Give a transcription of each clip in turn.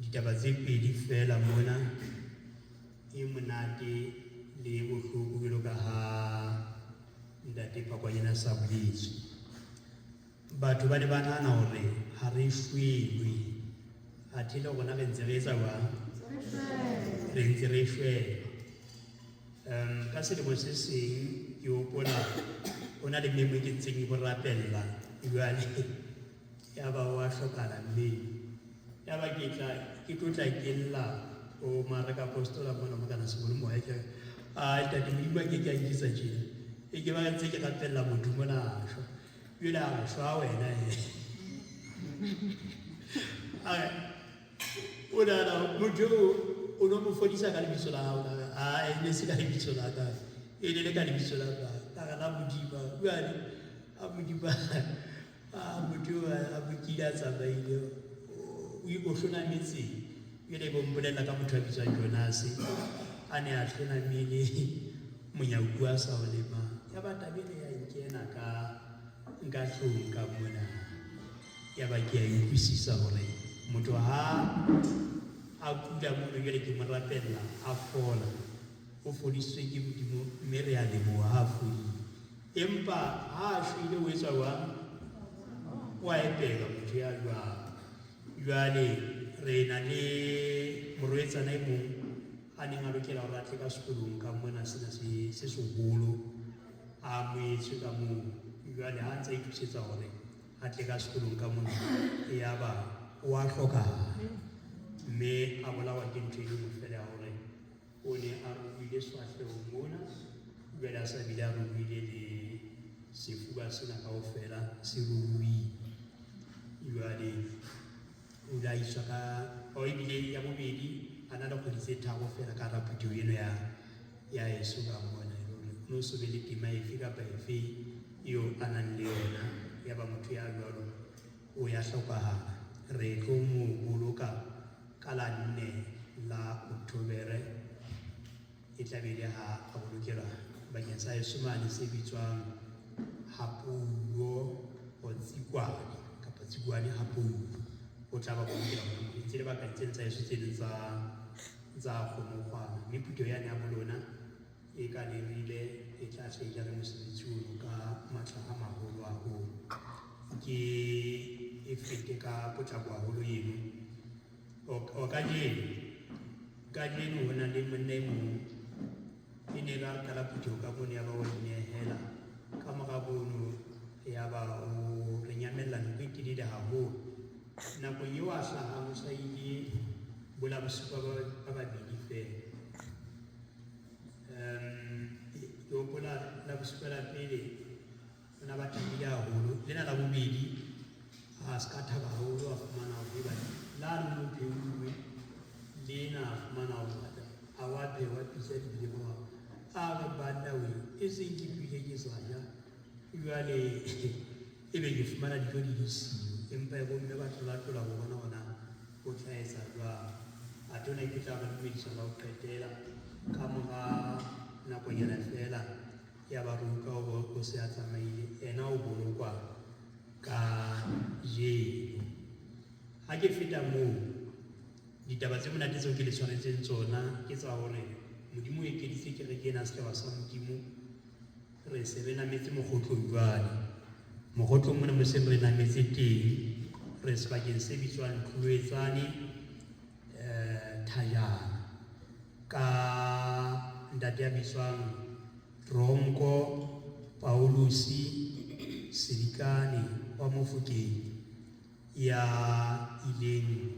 Ditaba tse pedi feela mona, e monate le e bohloko jwalo ka ha Ntate Phakwanyana a sa boletse. Batho ba ne ba nahana hore ha re shwelwe, athe le rona re ntse re etsa jwang? Re ntse re shwelwa. Ka selemo se seng ke hopola ho na le mme e ke ntseng ke mo rapella jwale yaba o a hlokahala mme yaba ke tla ke tlo tla ke lla o mareka apostola mona mo kana sekolo moya ke a ntate Modimo a ke ke a nketsa tjena e ke ba ntse ke rapella motho mona a shwa jwale a re shwa wena he a re o nahana motho eo o no mo fodisa ka lebitso la hao na a e ne se ka lebitso la ka e ne le ka lebitso la ka ka re la Modimo jwale a Modimo a motho eo a bokile a tsamaile o hlonametse jwale bo mpolella ka motho a bitswang Jonase a ne a hlonamele monyaku a sa o lemang ya ba taba ena ya nkena ka nka hlong ka mona ya ba ke a e utlwisisa hore motho ha a kula mono jwale ke mo rapella a fola o fodisitswe ke Modimo mme re a leboha ha a fodile empa ha a shwele o etswa jwang o a epelwa motho ya jwang jwale re na le morwetsana e mong a neng a lokela hore a tle ka sekolong ka mona sena se seholo a amohetswe ka moo jwale ha ntse a itokisetsa hore a tle ka sekolong ka mona yaba o a hlokahala mme a bolawa ke ntho e le nngwe fela ya hore o ne a ruruhile sefahlehong mona jwale a sa bile a ruruhile le sefuba sena kaofela se ruruhile jwale o ile a iswa ka o ebile ya bobedi a na le kgwedi tse tharo fela ka hara phutheho eno ya ya heso ka mona e le hore o no so be le tema efe kapa efe eo a nang le yona ya ba motho ya jwalo o ya hlokahala re tlo mo boloka ka la 4 la Oktobere e tla be le ha a bolokelwa bakeng sa heso mane se bitswang Hapouo o Tsikwane kapa Tsikwane Hapouo o tla ba bolokela hona moo. E ntse le bakang tseno tsa heso tse leng tsa tsa kgomokgwana mme phutheho yane ya bolona e ka lerile e tla hle e jare mosebetsi ono ka matla a maholo haholo ke e fete ka potlako haholo eno o kajeno kajeno ho na le monna e mong e ne re a qala phutheho ka mono ya ba wa inehela ka mora bono ya ba o re nyamella nako e telele haholo nakong eo a hlahang o sa ile bola bosupa ba babedi fela ke hopola la bosupa la pele o na ba thabile haholo lena la bobedi a se ka thaba haholo a fumana hore eba la le mo pheuwe lena a fumana hore a wa phehwa pitsa di bile mo a re banna we e seng ke pile ke sa ja jwale ebe ke fumana dijo di le siyo empa e bomme ba tlolatlola ho bona hona o tla etsa jwang athe ona ke tla ba dumedisa la ho qetela ka mora nakonyana fela ya ba re utlwa hore o se a tsamaile ena o bolokwa ka jeno ha ke feta moo ditaba tse monate tseo ke le tshwanetseng tsona ke tsa hore Modimo o ekeditse kereke ena setjhaba sa Modimo re se re nametse mogotlong jwale mogotlong mona mo seng re nametse teng re sebakeng se bitswang Tloloetsane Thajana ka ntate ya bitswang Ronko Paulusi Sedikane wa Mofokeng ya ileng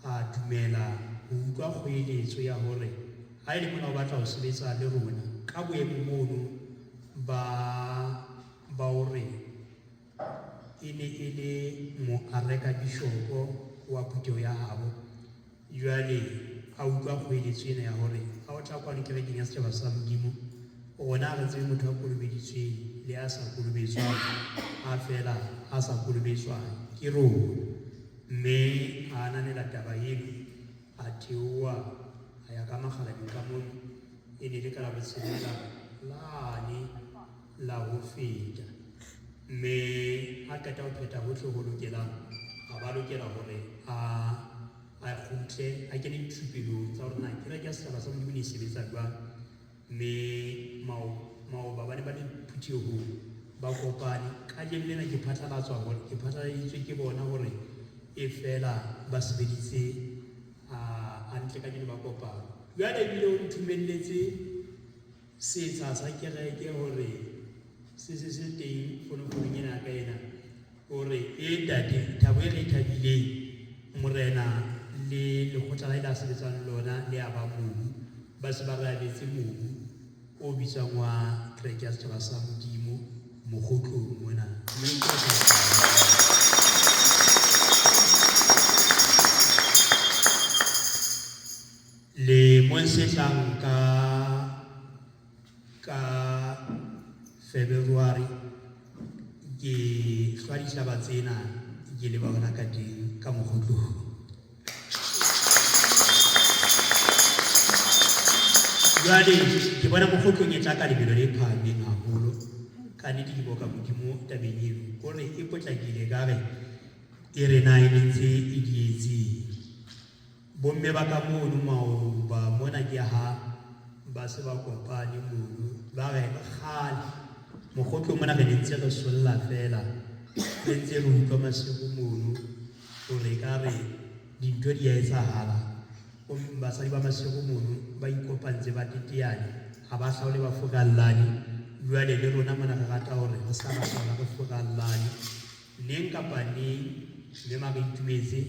a dumela ho utlwa kgoeletso ya hore ha e le mona o batla ho sebetsa le rona ka boemo mono ba ba hore e ne e le moareka bishopo wa phutheho ya habo jwale a utlwa kgoeletso ena ya hore ha o tla kwano kerekeng ya setjhaba sa Modimo rona ha re tsebe motho a kolobeditsweng le a sa kolobetswang ha fela a sa kolobetswang ke rona mme a ananela taba eno a theoha a ya ka makgalabeng ka mono e ne le ka la botshelela lane la ho feta mme a qeta ho phetha hohle ho lokelang a ba lokela hore a fihle a kene dithupelong tsa hore na kereke ya setjhaba sa Modimo ne e sebetsa jwang. Mme maoba ba ne ba le phuthehong ba kopane. Kajeno lena ke phatlalatswa hore ke phatlaladitswe ke bona hore e fela ba sebeditse hantle kajeno ba kopana. Jwale ebile o nthumelletse setsha sa kereke hore se se se teng fonofonong ena ya ka ena. O re, E, Ntate, thabo e re e thabileng, Morena le lekgotla la hae la sebetsang le lona le aba mobu, ba se ba re abetse mobu o bitswang wa Kereke ya Setjhaba sa Modimo Mokgotlong mona. Mme ke Lemong se tlang ka Ka February ke hlwa dihlaba tsena ke leba hona ka teng ka mokgotlong. Jwale ke bona mokgotlong e tla ka lebelo le phahameng haholo. Ka nnete ke boka Modimo tabeng eno. Kore e potlakile ka re e re na e ne ntse e dietseng. Bomme ba ka mono maoba mona ke ha ba se ba kopane mono ba re kgale mokgotlong mona re ne ntse re solla feela re ntse re utlwa masigo mono hore ka re dintho di a etsahala. Basadi ba masigo mono ba ikopantse ba teteane ha ba hlaole ba furallane. Jwale le rona mona re rata hore re ska ba hlaola re furallane. Neng kapa neng mme ma re itumetse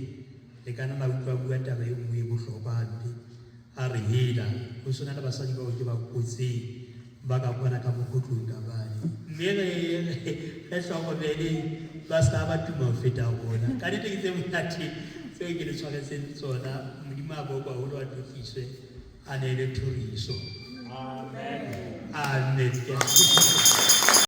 le ka nna la utlwa a bua taba e nngwe e bohlokwa hampe. A re, Hela, ho sona le basadi bao ke ba kotseng ba ka kwana ka mokgotlong ka bane. Mme re, re hlokomele ba se ka ba tuma ho feta rona. Ka nnete ke tse monate tseo ke le tshwaretseng tsona. Modimo a bokwe haholo, a tlotliswe, a neelwe thoriso. Amen. Amen.